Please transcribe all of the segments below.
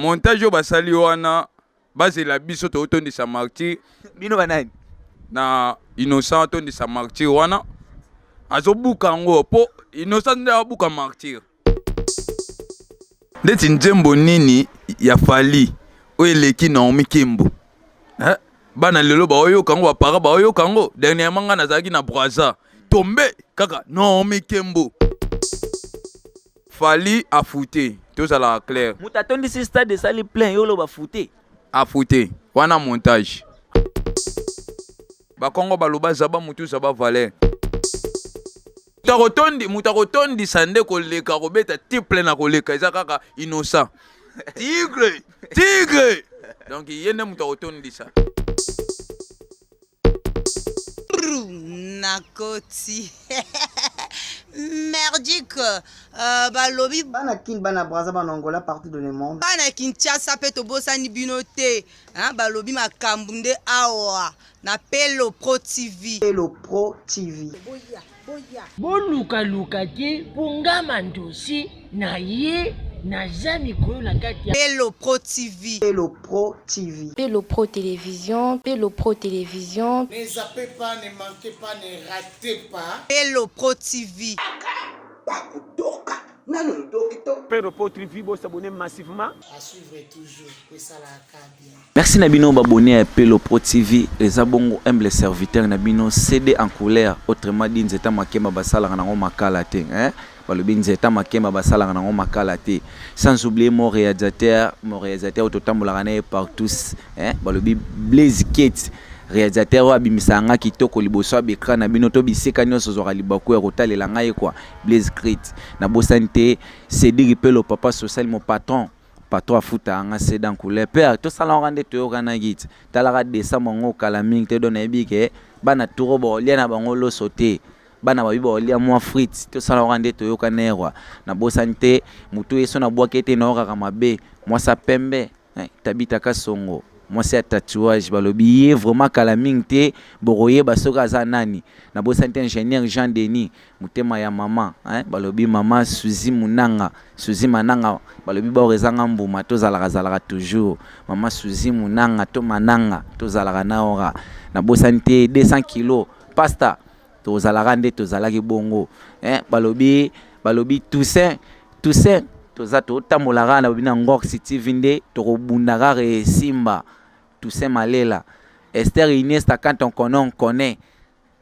Montage oyo basali wana, bazela biso totondisa Martyr. Bino banani? Na Innocent atondisa Martyr wana, azobuka yango mpo Innocent nde abuka Martyr. Ndeti nzembo nini ya Fally oyo eleki Naomi Kembo, eh? Bana lelo baoyoka yango, bapara baoyoka yango. Dernièrement ngai nazalaki na Braza, tombe kaka Naomi Kembo. Fally afute, tozalaka clair. Moto atondisi stade, esali plein, yo oloba fute. Afute wana montage. Bakongo baloba zaba mutu zaba valeur. Moto akotondisa nde koleka kobeta triple na koleka eza kaka Innocent Tigre Tigre, donc ye nde moto akotondisa. Nakoti merdique, balobi. Bana Kin, bana Braza, bana Angola, partout dans le monde. Bana Kinshasa mpe tobosani bino te, hein, balobi makambo nde awa na Pelo Pro TV. Pelo Pro TV. Boya boya. Bolukaluka te mpo nga Mandosi na ye naza mikolo na kati ya Pelo Pro TV. Pelo Pro TV. Pelo Pro Télévision, Pelo Pro Télévision. Ne zappez pas, ne manquez pas, ne ratez pas. Pelo Pro TV. Bakodoka nano lodoki to. Pero Pro TV, bo s'abonner massivement. À suivre toujours, esalaka bien. Merci na bino babone ya Pelo Pro TV. Eza bongo humble serviteur na bino CD en couleur, autrement dit nzeta makemba basalaka nango makala te, hein? Balobi nzeta makemba basalaka nango makala te. Sans oublier mon réalisateur, mon réalisateur oyo totambolaka na ye partout, hein? Balobi Blaise Kate, réalisateur oyo abimisaka nga kitoko liboso ya baécran na bino to bisika nyonso ozwaka libaku ya kotalela ngai quoi. Blaise Kate, nabosani te Cédric Pelo, papa social, mon patron, patron afutaka nga CD en couleur. Père, tosala ngo nde toyokanaki ti talaka décembre yango kala mingi te. Donc nayebi ke bana turo baolia na bango loso te, bana babi baolia mwa frite. Tosala ngo nde toyokana ye kwa. Nabosani te motu ye so nabwaki ete naokaka mabe mwasa pembe, eh, Tabitaka Songo, mwasi ya tatouage. Balobi ye vraiment kala mingi te bokoyeba soki aza nani. Nabosani te ingénieur Jean Denis, motema ya mama, hein? Balobi mama Suzi Munanga, Suzi Mananga. Balobi baor ezanga mbuma, tozalaka zalaka toujours mama Suzi Munanga to Mananga, tozalaka na ora. Nabosani te 200 kilo pasta, tozalaka nde tozalaki bongo, hein? Balobi Toussaint, Toussaint, toza totambolaka na babi na Ngorx TV nde tokobunda kaka esimba. Toussaint Malela, Esther Iniesta, quand on connaît, on connaît,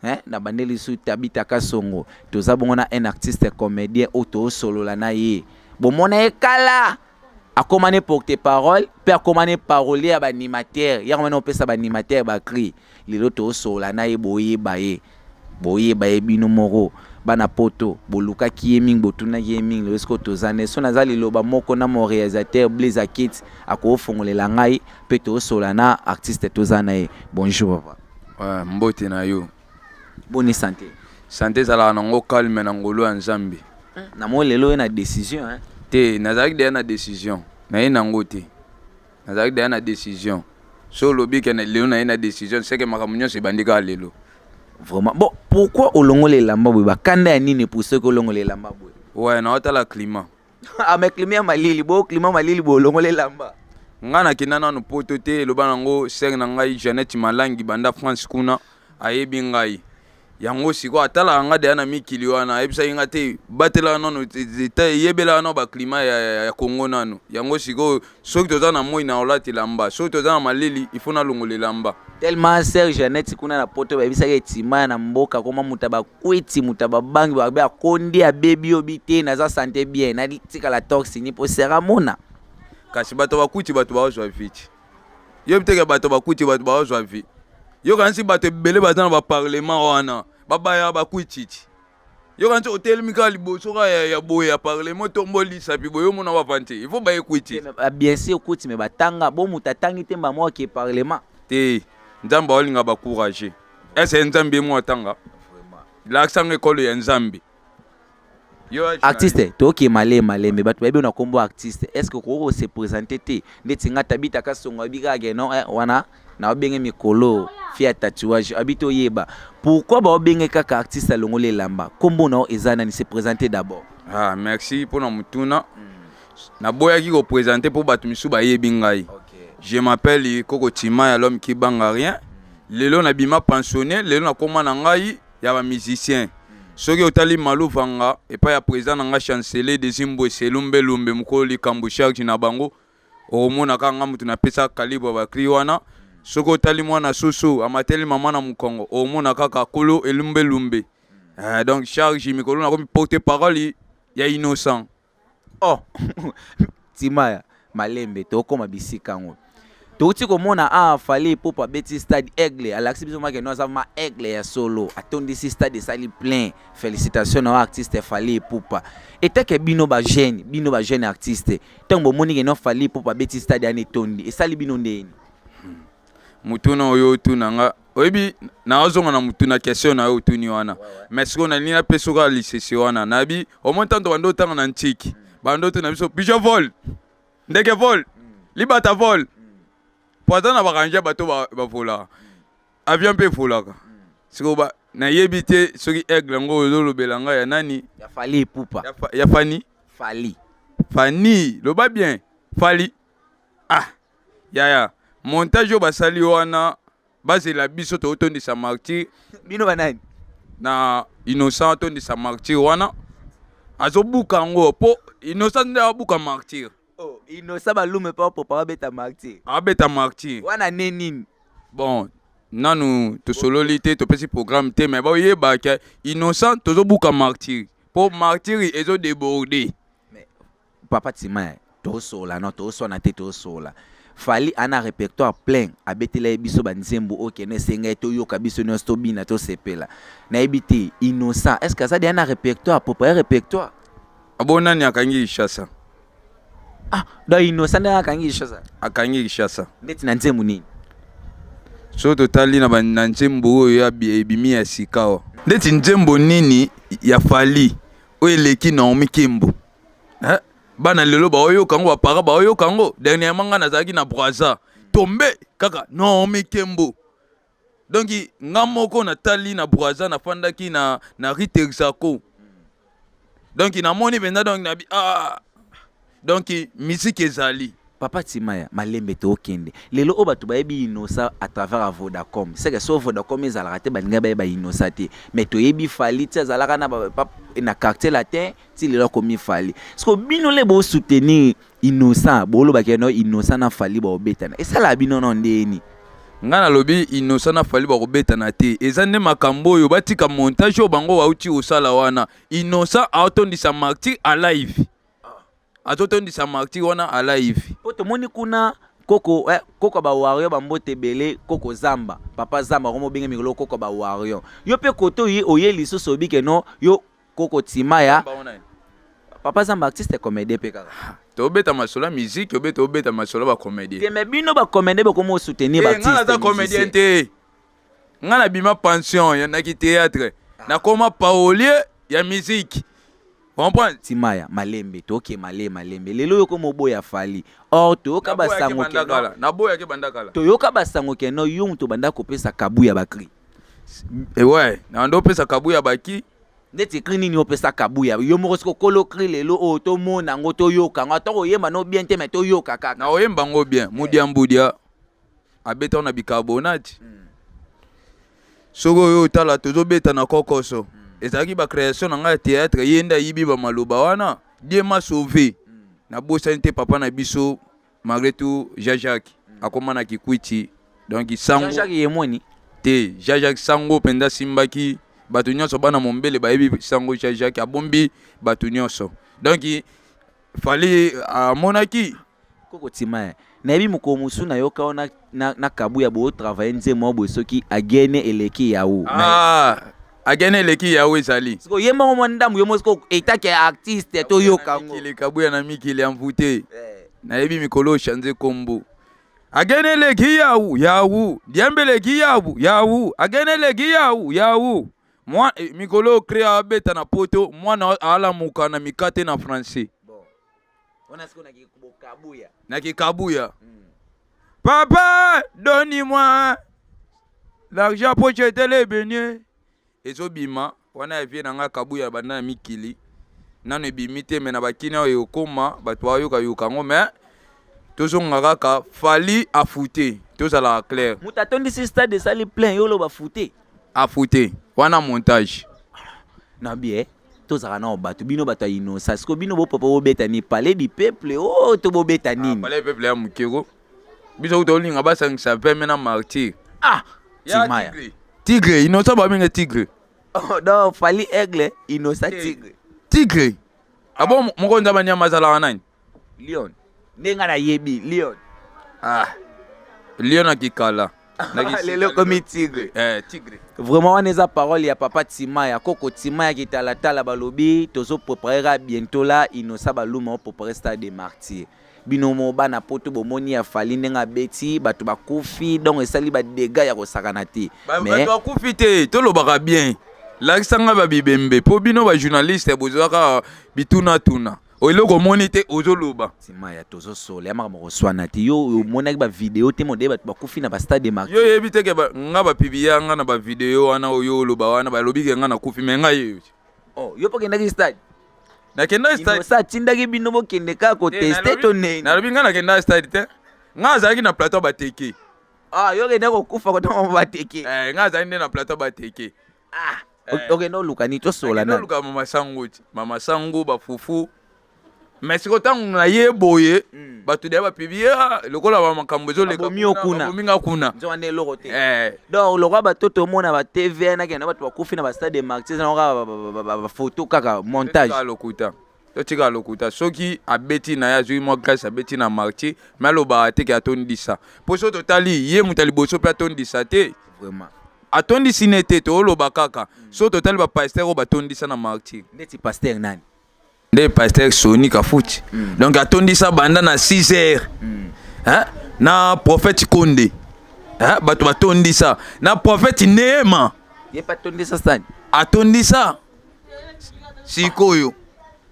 hein? Na bandeli su Tabita Kasongo. Toza bongo na un artiste comédien oyo tosolola na ye. Bomona ye kala, akóma ne porte parole mpe akóma ne parolier ya baanimateur, yango wana opesa baanimateur bacri. Lelo tosolola na ye, boyeba ye, boyeba ye bino moko. Bana poto bolukaki ye mingi, botunaki ye mingi. Lelo sikoyo toza ne so naza liloba moko na mon réalisateur Blaise Akit, akofongolela ngai mpe tosolola na artiste toza na ye. Bonjour papa. Ouais, mbote na yo. Boni santé? Santé ezalaka nango calme na ngolu ya Nzambe. Namoni lelo oye na décision, hein? Te, nazalaki deya na décision naye nango te. Nazalaki deya na décision. So olobi ke lelo naye na décision, seke makambo nyonso ebandi kaka lelo. Vraiment. Bon, pourquoi olongola elamba boye? Bakanda ya nini pour soki olongola elamba boye? Ouais, naotala climat. Ah, mais climat ya malili bo, climat malili boye olongola elamba? Ngai nakenda nanu poto te. Eloba nango sere na ngai Jeannette Malangi banda France kuna, ayebi ngai yango. Sikoyo atalaka ngai deya na mikili wana, ayebisaki ngai te batelaka nano, eyebelaka nano baclimat ya Congo nano yango. Sikoyo soki toza na moi, na olata elamba, soki toza na malili, il faut nalongola elamba. Tellement sœur Jeannette kuna na poto bayebisaki etima na mboka koma moto ya bakwiti, moto ya babangi, babe akondi abebi obi te. Naza santé bien, natikala torse nu mpo sœur amona. Kasi bato bakuti, bato bazwa viti yoyebi teke bato bakuti, bato bazwa vi. Yokanisi bato ebele baza na baparlement wana babaya bakwiti ti. Yokanisi otelemi kaka liboso kaka ya boye ya parlement, tombolisa pi boye, omona bavandi te, il faut baye kwiti. Bien sûr kuti, me batanga bo moto atangi te mbamo ake parlement. Te, Nzambe aolinga bacourage ese Nzambe ye mo atanga lakisanga ekolo ya Nzambe. Artiste, toke malembe malembe. Bato bayebi na nkombo artiste, est ce que okoki kose présenter te ndeti nga Tabita Kasongo ayebi kaka ke non, eh, wana naobenge mikolo fi ya tatouage abi? Toyeba pourquoi baobenge kaka artiste alongoli elamba. Nkombo na yo eza nani? Se présenter d'abord. Ah, merci mpona motuna. Naboyaki koprésenter mpo bato misusu bayebi ngai. Je m'appelle Koko Timaya, l'homme qui banga rien. Lelo nabima pensionné, lelo nakóma na ngai ya bamusicien. Soki otali Maluvanga epai ya président na ngai Chancelier Desimbwe Selumbelumbe, mokolo likambo charge na bango, okomona kaka nga moto napesa calibre ya bacri wana. Soki otali mwana susu amateli mama na mokongo, okomona kaka kolo Elumbelumbe. Donc charge mikolo nakomi porte parole ya Innocent. Oh, Timaya, malembe, tokóma bisika yango. Touti komona awa Fally Ipupa abeti stade Aigle, alakisi biso make no aza ma aigle ya solo, atondisi stade, esali plein. Félicitation na yo, artiste Fally Ipupa. Eteke bino bajeune, bino bajeune artiste, ntango bomoni ke no Fally Ipupa abeti stade yani etondi, esali bino ndeni? Mutuna oyo otuna nga, oyebi, naozonga na mutu na question na yo otuni wana, mais sikoyo nalingi napesa kaka lisese wana. Nayebi omoi ntanto bando otanga na ntiki, bando otuna biso pigeon vole, ndeke vole, libata vole, po aza na barange, bato bavolaka, avion mpe evolaka. Sikoyo nayebi te soki aigle yango ozolobela ngai ya nani. Ya Fally Ipupa. Ya Fani. Fally. Fani, loba bien, Fally. Ah yaya, montage oyo basali wana, bazela biso totondisa Martyr. Bino banani? Na Innocent atondisa Martyr wana, azobuka yango mpo Innocent nde abuka Martyr. Oh, Innocent balume mpe apopa babeta Martyr. Abeta Martyr. Wana ne nini? Bon, nanu tosololi te, topesi programme te, mais boyeba ke Innocent tozobuka Martyr mpo Martyr ezodéborde. Papa Tima, tosola no, toswana te, tosola. Fally ana répertoire plein, abetela ye biso banzembo oyo kende esenga ye toyoka, biso nyonso tobina, tosepela. Nayebi te, Innocent, est ce que aza deya na répertoire propre ya répertoire? Abo nani akangi Kinshasa? Ah, donc Innocent nde akangi Kinshasa? Akangi Kinshasa. Ndeti na nzembo nini? So totali na nzembo oyo ebimi ya sika awa, ndeti nzembo nini ya Fally oyo eleki Naomi Kembo, eh? Bana lelo baoyoka yango, bapara baoyoka yango. Dernièrement ngai nazalaki na Braza, tombe kaka Naomi Kembo. Donc nga moko natali na Braza, nafandaki na rue Texaco, donc namoni mpenza, donc nabi ah, donc musique ezali. Papa Timaya, malembe, tookende. Lelo oyo bato bayebi Innocent à travers ya Vodacom. Seke so Vodacom ezalaka te, balingai bayeba Innocent te. Mais toyebi Fally ti azalaka na Quartier Latin, ti lelo akomi Fally. Parce bino le bosoutenir Innocent, bolobaki no Innocent na Fally baobetana, esalaka bino no ndeni? Ngai nalobi Innocent na Fally bakobetana te. Eza nde makambo oyo batika montage oyo bango bauti kosala wana. Innocent aotondisa Martyr alive, azotondisa Martyr wana alive. Mpo tomoni kuna koko, koko bawario, bambote ebele, koko Zamba, papa Zamba komo obenge mikolo koko bawario. Yo mpe kote oye, oye lisusu oyebi ke no yo koko Timaya, papa Zamba artiste comédien mpe kaka. Tobeta masolo ya musique, obe tobeta masolo ya bacomédien. Te, mais bino bacomédien bokomi osoutenir. Ngai naza comédien te. Ngai nabima pension ya naki théâtre, nakoma parolier ya musique, comprendre? Timaya, malembe, toke male malembe. Lelo oyo komo oboya Fally, or toyoka basango keno Naboyaki banda kala. Toyoka basango keno yo moto banda kopesa kabu ya bacri. Ouais, na ndo opesa kabu ya baki. Ndeti cri nini opesa kabuya yo moko? Soki okolo cri lelo oyo, tomona yango, toyoka yango, ata koyemba no bien te, mais toyoka kaka. Na oyemba yango bien. Mudiambudia abeta na bicarbonate. Soki oyo otala, tozobeta na kokoso, ezalaki bacréation na ngai ya théâtre. Ye nde ayibi bamaloba wana. Dieu m'a sauvé. Nabosani te papa na biso, malgré tout, Jean Jacques akóma na Kikwiti, donc sango. Jean Jacques yemoni? Te, Jean Jacques sango mpenza asimbaki bato nyonso. Bana mombele bayebi sango Jean Jacques abombi bato nyonso, donc Fally amonaki. Koko Tima, nayebi mokolo mosusu nayoka yo na kabuya botravaille nzembo moko boye, soki agene eleki yawu. Ah, agene eleki yawu ezali. Siko yembango mwa ndambu yo moko siko etake ya artiste, toyoka yango. Mikili, kabuya na mikili ya mvute. Nayebi mikolo ochange kombo. Agene eleki yawu yawu, diambe eleki yawu yawu, agene eleki yawu yawu. Mwa mikolo ocré abeta na poto, mwana alamuka na mikate na français. Na kikabuya, papa, donne-moi l'argent pour jeter les beignets, ezobima wana ya vie na nga. Kabuya banda na mikili. Nano ebimi te, mais na bakini oyo ekokoma, bato bayokayoka yango. Mais tozonga kaka, Fally afute, tozalaka clair. Moto atondisi stade, esali plein, yo oloba fute? Afute wana montage. Na bien, tozalaka nao bato, bino bato ya Innocent. Siko bino bopapa bobeta ni Palais du Peuple o to bobeta nini? Palais du Peuple ya mokeko. Biso kuta olinga basangisa veme na Martyr. Ah, Timaya. Tigre, Innocent babenga tigre. Oh, donc Fally aigle, Innocent tigre. Tigre abo ah. Mokonzi ya banyama azalaka nani? Lion, ndenge nga nayebi lion. Ah, lion na kikala. Lelo komi tigre. Eh, tigre. Vraiment, wana eza parole ya papa Timaya, koko Timaya kitalatala. Balobi tozoprépare kaka bientôt la Innocent Baluma oprépare Stade de Martyr. Bino mo bana Poto bomoni ya Fally ndenge abeti, bato bakufi, donc esali badégâts ya kosakana te. Mais bato bakufi te, tolobaka bien. Lakisa ngai babibembe, mpo bino bajournaliste bozwaka bitunatuna, eloko omoni te, ozoloba. Timaya, tozosola ya makambo koswana te. Yo omonaki bavideo te modele bato bakufi na bastade de Martyr? Yo oyebi te ke nga bapublia nga na bavideo wana oyo oloba wana, balobi ke nga nakufi, mais ngai yeyo. Oh, yo mpo okendaki stade? Nakenda stade. Innocent atindaki bino bokende kaka kotester to nini? Nalobi ngai nakenda stade te, ngai azalaki na plateau bateke. Ah, yo okende kokufa kotanga bateke? Eh, ngai azalaki nde na plateau bateke. Ah, okende oluka nini? Tosola. Nani oluka? Mama sango ti, mama sango bafufu. Mais sikoyo ntango na ye boye, bato deya bapublier lokola bamakambo ezoleka. Babomi yo kuna. Babomi nga kuna. Nzoka nde eloko te. Eh. Donc lokwa bato tomona ba TV nakende, bato bakufi na bastade de Martyr, eza kaka bafoto, kaka montage. Totika lokuta, totika lokuta. Soki abeti na ye, azwi mwa grâce, abeti na Martyr, mais alobaka te ke atondisa, mpo so totali ye moto ya liboso mpe atondisa te. Vraiment. Atondisi ne te, tooloba kaka. So totali bapasteur oyo batondisa na Martyr. Ndeti pasteur nani? Nde pasteur Soni Kafuti. Donc atondisa banda na 6 heures. Hein? Na prophète Konde, hein? Bato batondisa na prophète Neema. Ye mpe atondisa stade? Atondisa. Sikoyo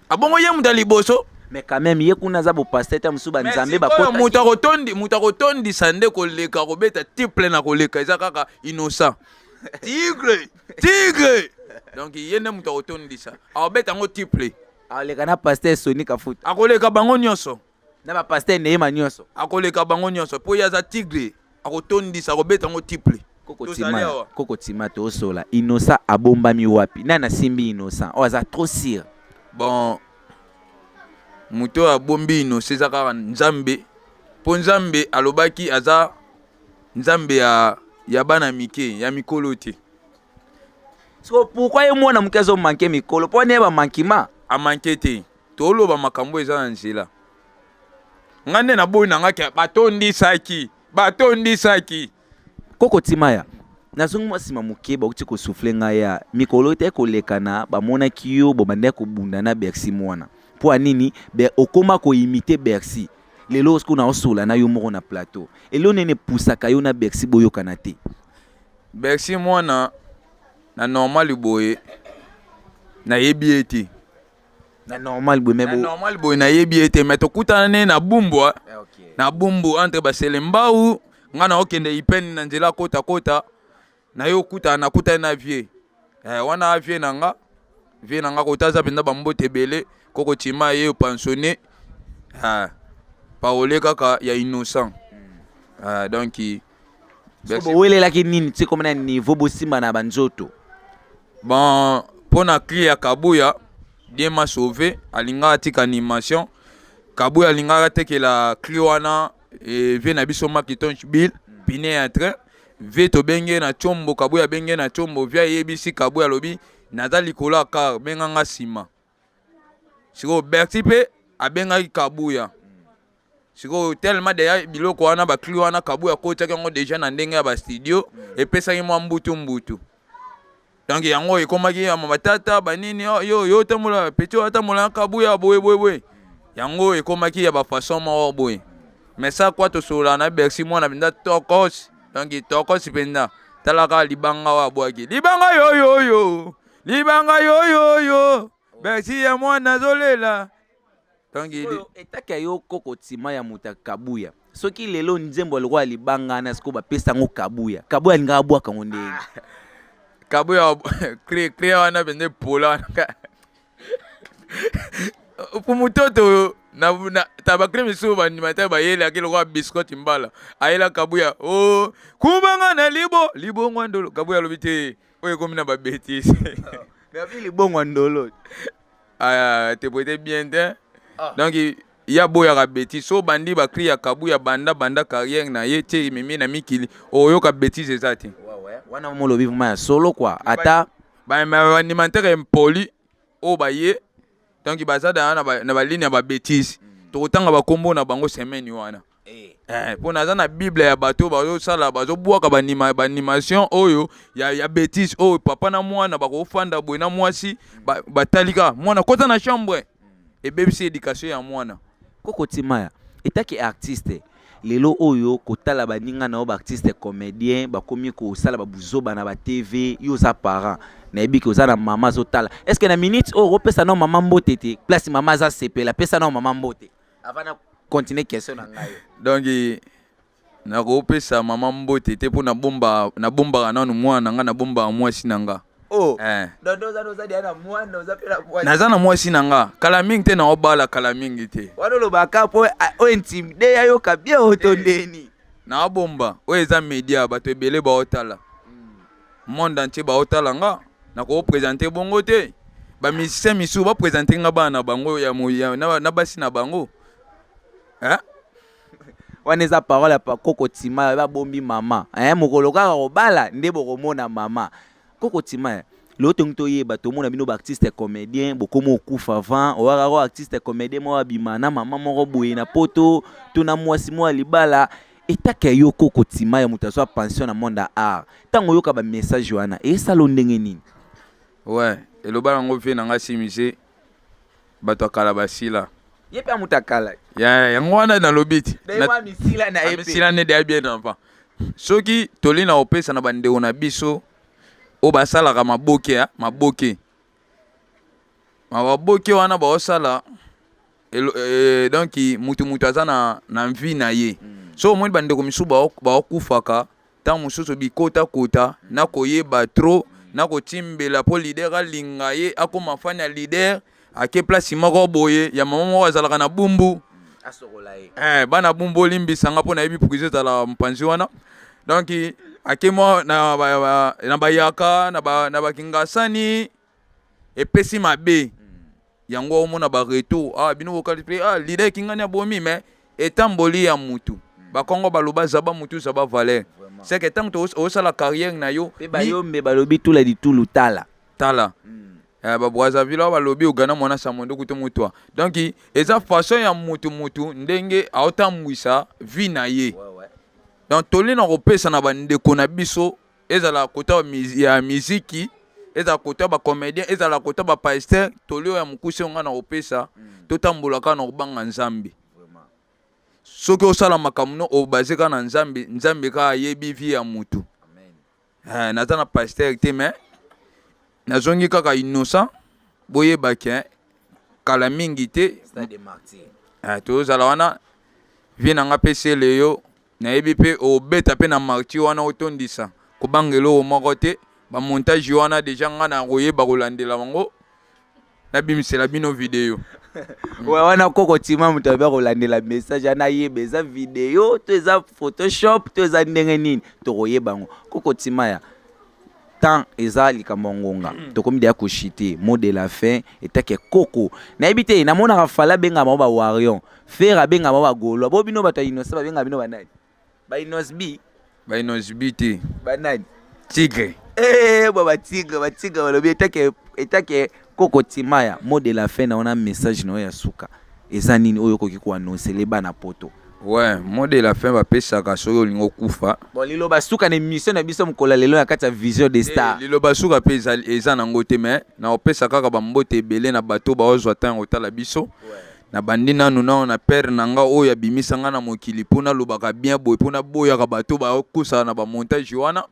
abongo ye moto ya liboso. Mais quand même ye kuna aza bopasteur te, mosusu banzambe. Bakota moto akotondi, moto akotondisa nde koleka, kobeta triple na koleka, eza kaka Innocent tigre, tigre. Donc ye nde moto akotondisa, akobeta yango triple. Aleka na pasteur Soni Kafuta? Akoleka bango nyonso. Na bapasteur Neyema nyonso? Akoleka bango nyonso, mpo ye aza tigre, akotondisa, akobeta yango triple. Koko koko Tima, tosola. Innocent abombami wapi? Nani asimbi Innocent oyo aza trop sûr? Bon, moto oyo abombi Innocent eza kaka Nzambe, mpo Nzambe alobaki aza Nzambe ya bana mike, ya mikolo te. So pourquoi ye mwana moke azomanke mikolo? Mpo wana ye bamankima. Amanke te, toloba makambo eza na nzela. Ngai nde naboyi na ngai, batondisaki, batondisaki. Koko Timaya, nazongi mwa nsima moke. Bauti kosouffler ngai ya mikolo te kolekana, bamonaki yo bobandaki kobunda na Bercy Mwana. Mpo ya nini okóma koimiter Bercy lelo? Soki naosola na yo moko na plateau, elo nini epusaka yo na Bercy boyokana te? Bercy Mwana, na normal boye nayebi ye te. Na normal boye, mais na normal boye nayebi ye te, mais tokutana ne na Bumbwa, na Bumbu, entre Baselembau. Ngai na okende ipene na nzela kota kota na ye, okutana, nakutani na vieux wana, vieux na nga, vieux na nga kota aza mpenza bambote ebele. Koko Tima ye pensionné, parole kaka ya Innocent. Donc Bowelelaki nini ti komi na niveau bosimba na banzoto? Bon, mpo na cri ya Kabuya, Dieu m'a sauvé. Alingaka atika animation. Kabuya alingaka atekela cri wana e vieux na biso Makitonch Bill pine ya train. Vieux tobenge na Tshombo, Kabuya abenge na Tshombo. Vieux ayebisi Kabuya, alobi naza likolo ya car, benganga nsima. Sikoyo Berti mpe abengaki Kabuya. Sikoyo tellement deya biloko wana, bacri wana, Kabuya akotiaki yango deja na ndenge ya bastudio, epesaki mwa mbutu mbutu. Donc yango ekomaki ya matata banini, oh, yo yo otambola petit oyo atambola na Kabuya boye boye boye. Yango ekomaki ya bafaçon moko boye. Mais ça kwa tosolola na Bercy Mwana mpenza tokos. Donc tokos mpenza. Talaka libanga oyo abwaki, libanga yoyoyo, libanga yoyoyo, Bercy ya Mwana azolela. Donc etaki ya yo koko Tima ya moto ya Kabuya, soki lelo nzembo lokola libanga wana sikoyo bapesa yango Kabuya, Kabuya alingaka abwaka yango ndenge? Kabuya cri wana mpenza epola wana. Po mutoto na, na tabakri misusu baanimateur bayelaki lokola biscotte mbala ayela kabuya o oh, kubanga na libo libongwa ndolo. Kabuya alobi te, oyo ekomi na babetise. Mais libongwa ndolo. Ah, te prête bien te. Ah. Donc ye aboyaka betise. So obandi bacri ya Kabuya banda banda carrière na ye te, ememi na mikili, oyoka betise eza te. Wana molobi vraiment ya solo quoi, ata baanimateur impoli oyo baye, donc baza daa na baligne ya babétise. Tokotanga bakombo na bango semaine wana, mpo naza na bible ya bato bazosala, bazobwaka baanimation oyo ya bétise, oyo papa na mwana bakofanda boye na mwasi, batali kaka mwana kota na chambre, ebebisi éducation ya mwana. Koko Timaya, etaki artiste lelo oyo, kotala baninga na yo baartiste comédien bakomi kosala babuzoba na batv, yo oza parent, nayebi ke oza na mama azotala. Est ce que na minute oyo okopesa nao mama mbote te? Place mama aza sepela, pesa nao mama mbote avant na continue question na ngai. Donc nakopesa mama mbote te, mpo nabombaka nanu mwana na nga, nabombaka mwasi na nga. Oh. Eh. Donc oza deya na mwana, oza mpe na mwasi? Naza na mwasi na nga, kala mingi te naobala, kala mingi te. Wana olobaka mpo oyo intimide yayoka bien oyo to ndeni? Naobomba oyo eza média, bato ebele baotala, monde entier baotala nga. Nakoprésente bongo te. Bamusicien misusu baprésente nga bana na bango ya na basi na bango, eh? Wana eza parole ya Koko Tima, babombi mama, eh, mokolo kaka kobala nde bokomona mama. Koko Tima, lelo tongi toyeba, tomona bino baartiste comédien bokoma okufa avant oyaka ko artiste comédien moko abima na mama moko boye na poto to na mwasi moko ya libala. Etaka yo Koko Tima ya moto azwa pension na monde ya art, ntango oyoka bamessage wana, esala o ndenge nini? Ouais, eloba yango vie na nga simise, bato ya kala basila. Ye mpe amutu akala. Ya yango wana nalobi ti misila na ye. Misila nde deya bien avant. Soki toli na kopesa na bandeko na biso oyo basalaka maboke, ya maboke, maboke wana baosala, donc mutu aza na vie na ye. So omoni bandeko misusu baokufaka ntango mosusu bikotakota na koyeba trop na kotimbela mpo leader alinga ye, akóma fan ya leader, ake place moko boye ya mama moko azalaka na Bumbu. Asokola ye. Bana Bumbu, olimbisanga mpo nayebi prison ezalaka mopanzi wana. Donc ake mwa na bayaka na bakingasani, epesi mabe yango. Omona baretour, ah, bino bokali mpe, ah, leader ekingani abomi. Mais etamboli ya mutu, bakongo baloba zaba mutu zaba valeur, c'est que ntango osala carrière na yo. Mpe bayombe balobi tula litulu tala. Tala, baBrazzaville oyo balobi ogana mwana samondo kutu mutwa. Donc eza façon ya mutu mutu ndenge aotambwisa vie na ye. Donc toli na kopesa na bandeko na biso, ezala kota ya miziki, ezala kota ya bacomédien, ezala kota bapasteur, toli oyo ya mokuse oyo ngai na kopesa, totambola kaka na kobanga Nzambe. Soki osala makambo no obase kaka na Nzambe, Nzambe kaka ayebi vie ya mutu. Naza na pasteur te, mais nazongi kaka innocent. Boyebaki kala mingi te tozala wana. Vie na nga mpe sele yo nayebi mpe obeta mpe na martyr wana, otondisa kobanga eloko moko te. Bamontage wana deja nga na koyeba kolandela bango, nabimisela bino video. Wana Koko Tima, moto ayebi kolandela message wana, ayeba eza video to eza Photoshop to eza ndenge nini, tokoyeba yango. Koko Tima, ya temps eza likambo ya ngonga, tokomi deya koshite. Mot de la fin, etake koko, nayebi te, namonaka Fally abengaka bango bawarrior, Ferre abengaka bango bagaulois, bo bino bato ya Innocent babengaka bino banani? Bainos B? Bainos B te. Banani? Tigre. Eh, bo batigre, batigre balobi etake. Koko Timaya, mot de la fin na wana, message na yo ya suka eza nini oyo okoki koannonsele bana poto? Ouais, mot de la fin bapesaka soki olingi okufa. Bon, liloba suka na émission na biso mokolo ya lelo na kati ya Vision de Star. Liloba suka mpe eza nango te, mais na kopesa kaka bambote ebele na bato baozwa ntango kotala biso. Nabandi nanu nao na père na nga oyo abimisa nga na mokili, mpo nalobaka bien boye, mpo naboyaka bato bakosala na bamontage wana.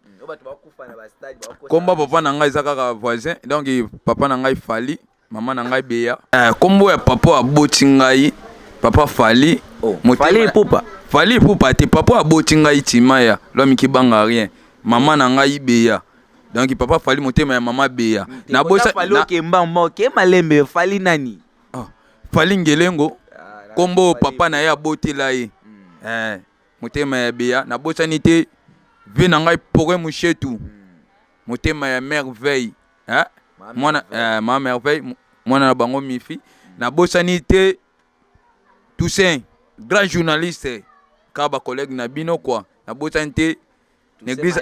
Komba papa na ngai eza kaka voisin, donc papa na ngai Fally, mama na ngai Beya. Kombo ya papa aboti ngai, papa Fally. Oh, Fally Ipupa. Fally Ipupa te, papa aboti ngai Timaya lwamiki banga rien, mama na ngai Beya. Donc papa Fally, motema ya mama Beya. Nabosa okemba moke malembe, Fally nani? Fally Ngelengo, kombo papa na ye abotela ye. Motema ya Beya, nabosani te vie na ngai Pore Mushetu. Motema ya Merveille, hein? Mwana ma Merveille, mwana na bango Mifi. Nabosani te Toussaint, grand journaliste, kaka ba collègue na bino quoi. Nabosani te l'église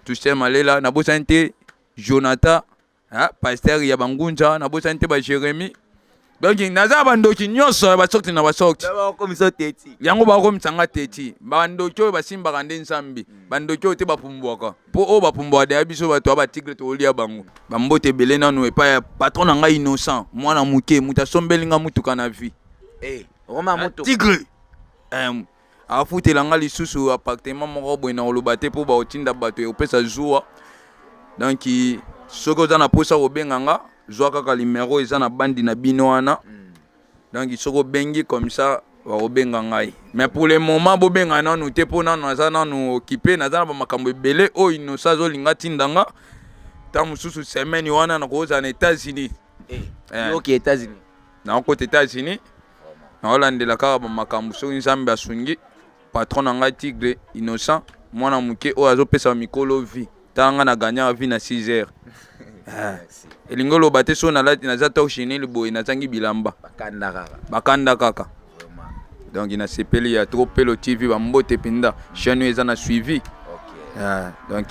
Toussaint Malela, nabosani te Jonathan, hein, pasteur ya bangunza, nabosani te ba Jérémie. Donc naza bandoki nyonso ya basorti na basorti. Yango bakomisa nga teti. Bandoki oyo basimbaka nde Nzambe, bandoki oyo te bapumbwaka. Mpo oyo bapumbwaka deya biso bato ya batigre tokolia bango. Bambote ebele nanu epai ya patron na ngai Innocent, mwana moke, moto asombeli nga mutuka na vie. Tigre afutela nga lisusu appartement moko boye na koloba te mpo bakotinda bato ekopesa zuwa. Donc soki oza na mposa kobenga nga, zwa kaka numero eza na bandi na bino wana. Donc soki obengi comme ça, bakobenga ngai. Mais pour le moment bobenga nanu te, mpo nanu naza nanu occupé, naza na bamakambo ebele oyo Innocent azolinga tinda nga. Ntango mosusu semaine wana nakozala na États-Unis. Oke États-Unis? Nakokota États-Unis, naolandela kaka bamakambo. Soki Nzambe asungi, patron na ngai Tigre Innocent, mwana moke oyo azopesa mikolo vie, tala ngai na gagnaka vie na 6 heures. Elingi oloba te so nalati naza torse nu boye, nazangi bilamba. Bakanda kaka. Bakanda kaka. Donc nasepeli ya trop. Pelo TV, bambote mpenza, chaîne oyo eza na suivi. Donc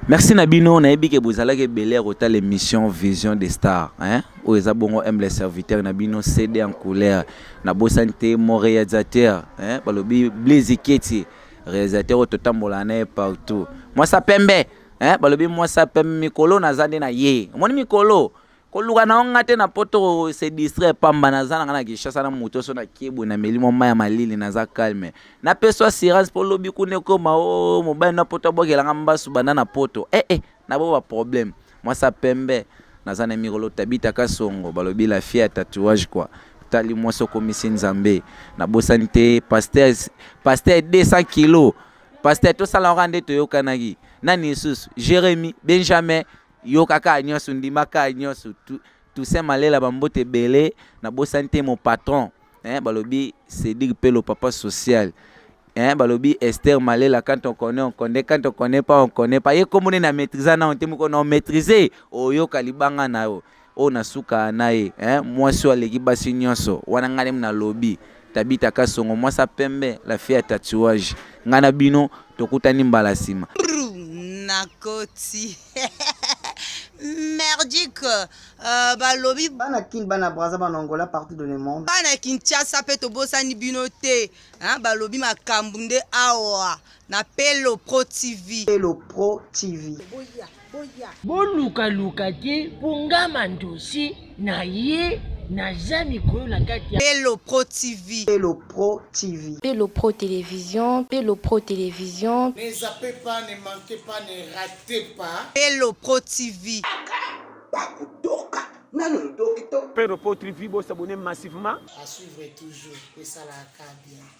Merci na bino. Nayebi ke bozalaki ebele ya kotala émission Vision des Stars, hein? Oyo eza bongo humble serviteur na bino CD en couleur. Nabosani te mon réalisateur, hein? Balobi Blaise Keti, réalisateur oyo totambola na ye partout. Mwasa pembe, hein? Balobi mwasa pembe. Mikolo naza nde na ye, omoni mikolo koluka na nga te na poto se distrait pamba. Naza na nga na Kinshasa na moto so nakie boye, nameli mwa mai ya malili, naza calme. Napesa assurance mpo lobi kuna ekoma o mobali na poto abwakelanga mbasu banda na poto na bo baproblème. Mwasa pembe, naza na mikolo tabitaka songo, balobi la fille ya tatouage quoi. Tali mwasi okomisi Nzambe. Nabosani te pasteur, pasteur 200 kilo, pasteur tosala kaka nde toyokanaki. Nani lisusu? Jérémi Benjamin, yokaka nyonso, ndimaka nyonso. Toussaint Malela, bambote ebele. Nabosani te mon patron, hein, balobi Cédric Pelo, papa social, hein, balobi Esther Malela. Quand on connaît, on connaît, quand on connaît pas, on connaît pas. Ye komoni na maîtrise na te, moko na maîtrise oyoka libanga na yo oyo nasuka na ye, hein, mwasi oyo aleki basi nyonso wana. Ngai nde nalobi Tabita Kasongo, mwasi pembe, la fille ya tatouage. Ngai na bino tokutani mbala nsima. Nakoti merdique, balobi Bana Kin, bana Braza, bana Angola, partout dans le monde. Bana Kinshasa mpe tobosani bino te, hein, balobi makambo nde awa na Pelo Pro TV. Pelo Pro TV. Bolukaluka te mpo nga mandosi na ye naza mikolo na kati ya Pelo Pro TV. Pelo Pro TV. Pelo Pro Télévision, Pelo Pro Télévision. Ne zappez pas, ne manquez pas, ne ratez pas. Pelo Pro TV. Bakutoka nanu ndoki to. Pelo Pro TV, bosabonner massivement. À suivre toujours, et ça la bien.